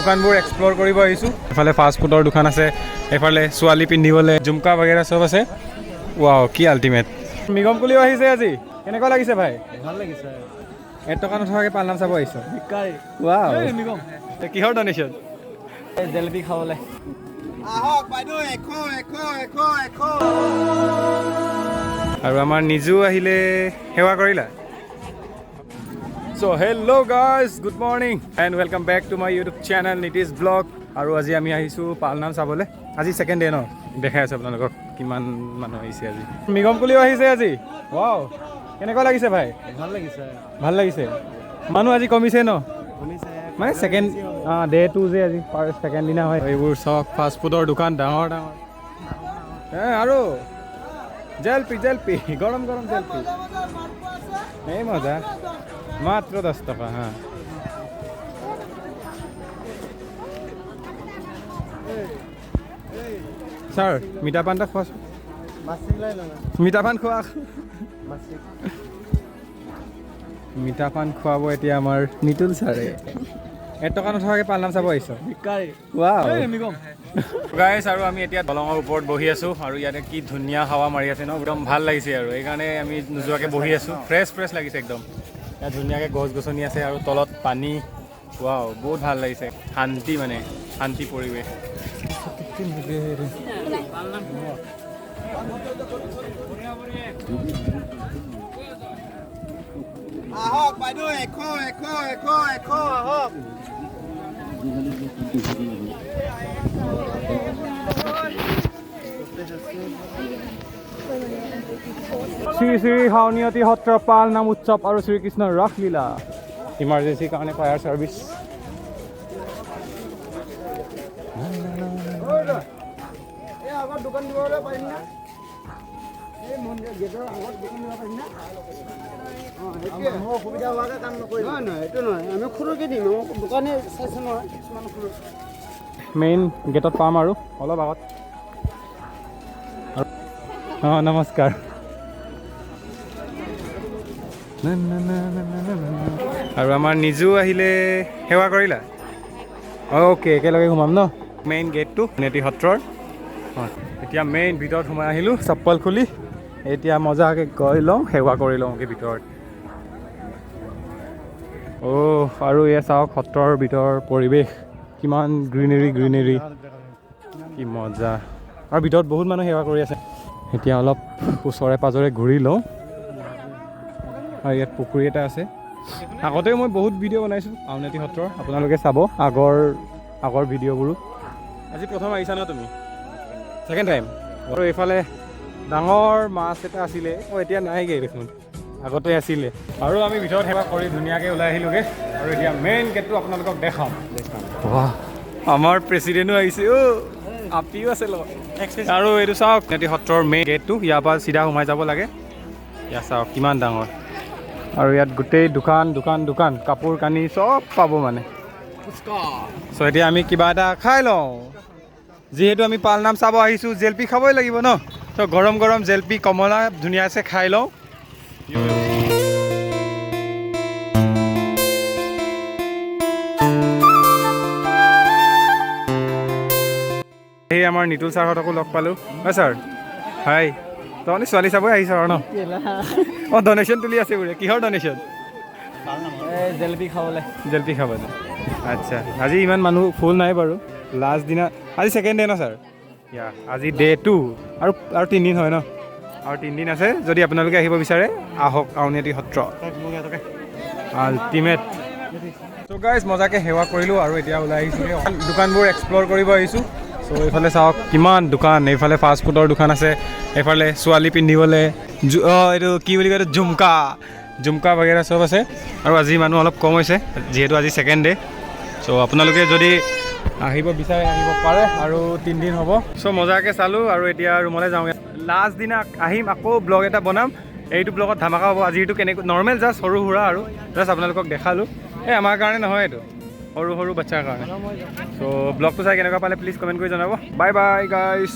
দোকানবোৰ এক্সপ্ল'ৰ কৰিব আহিছোঁ। এইফালে ফাষ্ট ফুডৰ দোকান আছে, এইফালে ছোৱালী পিন্ধিবলৈ জুমকা বাগেৰা চব আছে। ৱাও, কি আল্টিমেট! মৃগম কুলিও আহিছে আজি। কেনেকুৱা লাগিছে ভাই? ভাল লাগিছে। 1 টকা নথকাকৈ পালনাম চাব আহিছ? ভিক্ষাৰী। ৱাও! মৃগম। কিহৰ ডনেশ্যন? জেলেপি খাবলৈ। আহক বাইদেউ, 100, 100, 100, 100। আৰু আমাৰ নিজো আহিলে। সেৱা কৰিলা। So hello guys, good morning and welcome back to my YouTube channel Nitish Vlog। আৰু আজি আমি আহিছোঁ পালনাম চাবলৈ। আজি ছেকেণ্ড ডে ন? দেখাই আছোঁ আপোনালোকক কিমান মানুহ আহিছে আজি। মৃগম কুলিও আহিছে আজি। ৱাও, কেনেকুৱা লাগিছে ভাই? ভাল লাগিছে। ভাল লাগিছে। মানুহ আজি কমিছে ন? শুনিছে। মানে ছেকেণ্ড ডে টু যে আজি ফাৰ্ষ্ট ছেকেণ্ড দিনা হয়। এইবোৰ চব ফাষ্ট ফুডৰ দোকান ডাঙৰ ডাঙৰ। আৰু জেলপি, জেলপি, গৰম গৰম জেলপি। এই মজা, মাত্ৰ 10 টকা। হা ছাৰ, মিঠা পান এটা খোৱাচোন। মিঠা পান খোৱা। মিঠা পান খুৱাব এতিয়া আমাৰ নিতুল ছাৰে। 1 টকা নথকাকৈ পালনাম চাব আহিছ? ভিক্ষাৰী। ৱাও! মৃগম। গাইছ, আৰু আমি এতিয়া দলঙৰ ওপৰত বহি আছোঁ আৰু ইয়াতে কি ধুনীয়া হাৱা মাৰি আছে ন, একদম ভাল লাগিছে। আৰু এইকাৰণে আমি নোযোৱাকৈ বহি আছোঁ। ফ্ৰেছ ফ্ৰেছ লাগিছে একদম। ইয়াত ধুনীয়াকৈ গছ গছনি আছে আৰু তলত পানী। ৱাও, বহুত ভাল লাগিছে। শান্তি, মানে শান্তি পৰিৱেশ। আহক বাইদেউ, 100, 100, 100, 100, আহক। শ্ৰী শ্ৰী আউনীআটী সত্ৰ পাল নাম উৎসৱ আৰু শ্ৰীকৃষ্ণৰ ৰাসলীলা। ইমাৰ্জেঞ্চিৰ কাৰণে ফায়াৰ ছাৰ্ভিচ। এই আগত দোকান দিবলৈ পাৰিম না? এই মন্দিৰ গেটৰ আগত দোকান দিব পাৰিম না? অঁ, অসুবিধা হোৱাকৈ কাম নকৰিব। নহয় নহয়, সেইটো নহয়, আমি সৰুকৈ দিম। আমাৰ দোকানে চাইছে নহয় কিছুমান সৰু। মেইন গেটত পাম আৰু অলপ আগত। অঁ, নমস্কাৰ। আৰু আমাৰ নিজো আহিলে। সেৱা কৰিলা? অ'কে, একেলগে সোমাম ন? মেইন গেটটো আউনীআটী সত্ৰৰ। অঁ, এতিয়া মেইন ভিতৰত সোমাই আহিলোঁ। চপ্পল খুলি এতিয়া মজাকৈ গৈ লওঁ, সেৱা কৰি লওঁগৈ ভিতৰত। অ', আৰু এয়া চাওক সত্ৰৰ ভিতৰৰ পৰিৱেশ, কিমান গ্ৰীনেৰী গ্ৰীনেৰী, কি মজা! আৰু ভিতৰত বহুত মানুহ সেৱা কৰি আছে। এতিয়া অলপ ওচৰে পাঁজৰে ঘূৰি লওঁ। আৰু ইয়াত পুখুৰী এটা আছে। আগতেও মই বহুত ভিডিঅ' বনাইছোঁ আউনীআটী সত্ৰৰ, আপোনালোকে চাব আগৰ আগৰ ভিডিঅ'বোৰো। আজি প্ৰথম আহিছা ন তুমি? Second time. আৰু এইফালে ডাঙৰ মাছ এটা আছিলে। অঁ, এতিয়া নাইগৈ দেখোন, আগতে আছিলে। আৰু আমি ভিতৰত সেৱা কৰি ধুনীয়াকৈ ওলাই আহিলোগৈ আৰু এতিয়া মেইন গেটটো আপোনালোকক দেখাম। বাহ, আমাৰ প্ৰেচিডেণ্টো আহিছে। অ' আপিও আছে লগত। আৰু এইটো চাওক আউনীআটী সত্ৰৰ মেইন গেটটো। ইয়াৰ পৰা চিধা সোমাই যাব লাগে। ইয়াত চাওক কিমান ডাঙৰ আৰু ইয়াত গোটেই দোকান দোকান দোকান, কাপোৰ কানি চব পাব মানে। চ' এতিয়া আমি কিবা এটা খাই লওঁ। যিহেতু আমি পালনাম চাব আহিছোঁ, জেলপি খাবই লাগিব ন? চ' গৰম গৰম জেলপি, কমলা ধুনীয়াছে খাই লওঁ। এই আমাৰ নিতুল ছাৰহঁতকো লগ পালোঁ। হয় ছাৰ, হাই। তহঁতি ছোৱালী চাবই আহিছ আৰু ন? অঁ, ডনেশ্যন তুলি আছে বোলে। কিহৰ ডনেশ্যন? জেলেপি খাবলৈ। জেলপি খাবলৈ। আচ্ছা, আজি ইমান মানুহ ফুল নাই বাৰু। লাষ্ট দিনা আজি, ছেকেণ্ড ডে ন ছাৰ? ইয়া, আজি ডে টু আৰু আৰু 3 দিন হয় ন? আৰু 3 দিন আছে। যদি আপোনালোকে আহিব বিচাৰে, আহক আউনীআটী সত্ৰ, আল্টিমেট। চ' গাইজ, মজাকৈ সেৱা কৰিলোঁ আৰু এতিয়া ওলাই আহিছোঁ। দোকানবোৰ এক্সপ্ল'ৰ কৰিব আহিছোঁ। চ' এইফালে চাওক কিমান দোকান। এইফালে ফাষ্ট ফুডৰ দোকান আছে, এইফালে ছোৱালী পিন্ধিবলৈ অঁ, এইটো কি বুলি কয়, এইটো জুমকা, জুমকা বাগেৰা চব আছে। আৰু আজি মানুহ অলপ কম হৈছে, যিহেতু আজি ছেকেণ্ড ডে। চ' আপোনালোকে যদি আহিব বিচাৰে, আহিব পাৰে আৰু 3 দিন হ'ব। চ' মজাকৈ চালোঁ আৰু এতিয়া ৰুমলৈ যাওঁগৈ। লাষ্ট দিনা আহিম, আকৌ ব্লগ এটা বনাম। এইটো ব্লগত ধামাকা হ'ব। আজিৰটো কেনেকৈ নৰ্মেল, জাষ্ট সৰু সুৰা আৰু জাষ্ট আপোনালোকক দেখালোঁ। এই আমাৰ কাৰণে নহয়, এইটো সৰু সৰু বাচ্ছাৰ কাৰণে। চ' ব্লগটো চাই কেনেকুৱা পালে প্লিজ কমেণ্ট কৰি জনাব। Bye bye guys.